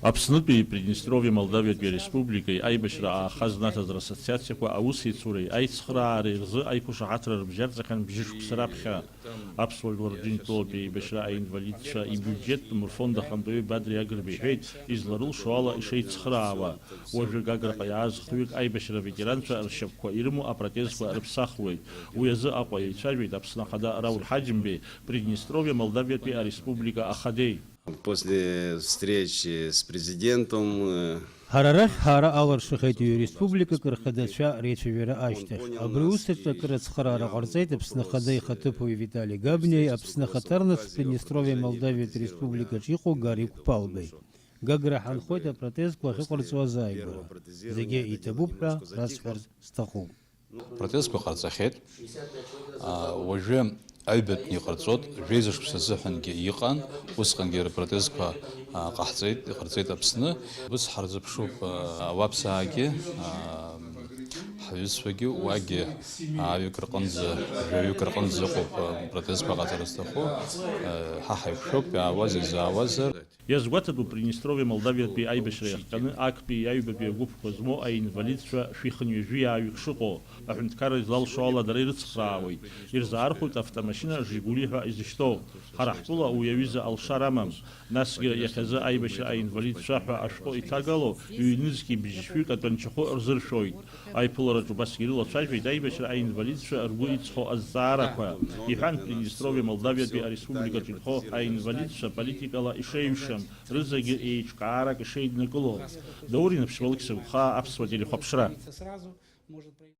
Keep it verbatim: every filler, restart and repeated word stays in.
Аԥснытәи Приднестровиа Молдавиатәи Ареспубликеи аибашьра ааха знаҭаз рассоциациақәа аусеицуреи аицхыраареи рзы аиқәшаҳаҭра рыбжьарҵахьан бжьышықәса раԥхьа. Аԥсуа жәлар рџьынџьтәылатәи аибашьра аинвалидцәа ибиуџьеттәым рфонд ахантәаҩы Бадри Агрба иҳәеит, изларылшо ала ишеицхыраауа. Уажәы Гаграҟа иааз хҩык аибашьра аветеранцәа ршьапқәа ирымоу апротезқәа рыԥсахуеит. Уи азы Аҟәа еицәажәеит Аԥсны Ахада Рауль Ҳаџьымбеи, Приднестровиа Молдавиатәи Ареспублика Ахадеи. После встречи с президентом, э, Ҳара арахь ҳаара алыршахьеит ҩ-республикак рхадацәа реицәажәара ашьҭахь. Абри аус аҿы акыр ацхыраара ҟарҵеит Аԥсны Ахада ихаҭыԥуаҩ Витали Габниеи Аԥсны ахаҭарнак Приднестровиа Молдавиатә Республикаҿы иҟоу Гарик Ԥалбеи. Гагра ҳанхоит апротезқәа ахьыҟарҵо азааигәара. Зегьы иҭабуп ҳәа расҳәарц сҭахуп. Протезқәа ҟарҵахьеит. А, уажәы аҩбатәны иҟарҵоит, жәеиза шықәса азыҳәангьы иҟан, усҟангьы рпротезқәа, а, ҟаҳҵеит, иҟарҵеит Аԥсны. Ус ҳарзыԥшуп, а, ауаԥсаагьы, а, ҳҩызцәагьы уагьы ааҩык рҟынӡа, жәаҩык рҟынӡа ыҟоуп, а, протезқәа ҟаҵара зҭаху, а, ҳа ҳаиқәшәоуп, иаауаз, изаауазар. Иазгәаҭатәуп Приднестровиа Молдавиатәи аибашьра иахҟьаны актәи аҩбатәи агәыԥқәа змоу аинвалидцәа шәи хынҩажәи ааҩык шыҟоу, аҳәынҭқарра излалшо ала дара ирыцхраауеит, ирзаархәоит автомашьына Жигули ҳәа изышьҭоу. Ҳара ҳтәыла уи аҩыза алшара амам. Насгьы иахьазы аибашьра аинвалидцәа ҳәа ашәҟәы иҭагало ҩ-нызқьи бжьышәҩык атәанчахәы рзыршәоит. Аиԥылараҿ убасгьы ирылацәажәеит аибашьра аинвалидцәа ргәы иҵхо азҵаарақәа, иҳәан, Приднестровиа Молдавиатәи ареспубликаҿы инхо аинвалидцәа политикала ишеиҩшам, рызегьы еиҿкаарак ишеиднакыло. Даур Инаԥшьба, Алықьса Гәхаа, Аԥсуа телехәаԥшра.